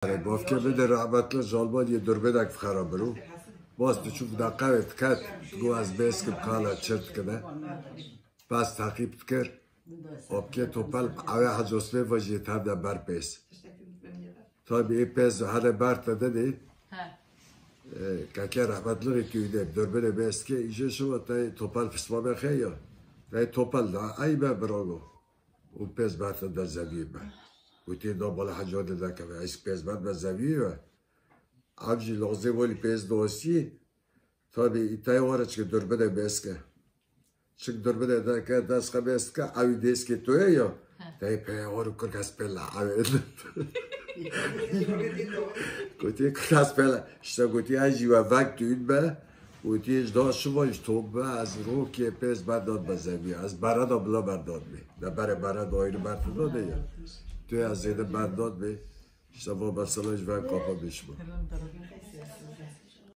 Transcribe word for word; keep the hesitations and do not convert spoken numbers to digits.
Bavkê min de rehmetli ji Almanyê durbedek fixera biro. Bas diçû vida qewê diket, digo ez bêskim kala çir dikine. Bas teqîb dikir. Opkê Topal ewe Hecî Osmê ve jî tev de ber pês. Tabi ê pês hene ber te dedê. E, keke rehmetli tu de durbedê bêske, îje şiva te Topal fisma be xeya. Te Topal da, ay be birago. Û pêz ber te de zevî be. Û tê da bala hecadê de keve. Ez pêz ber be zevî be. Ev jî lazê welî pêz dostî. Tabi îtay wara çike durbedê bêske. Çik durbedê de ke dest xwe bêske, ew dêskê to ye ya. Te pê war û kirk ez pê la ew. Gotî kirk ez pê la. İşte gotî ez jî we vek tûn be. Gotî ji da şiva ji top be, ez rokê pêz berdad be zevî. Ez bere da bila berdad be. De bere bere da ayrı berde da de ya. Tu ez zêde berdad be. İşte va mesela ji ven kapa bişma.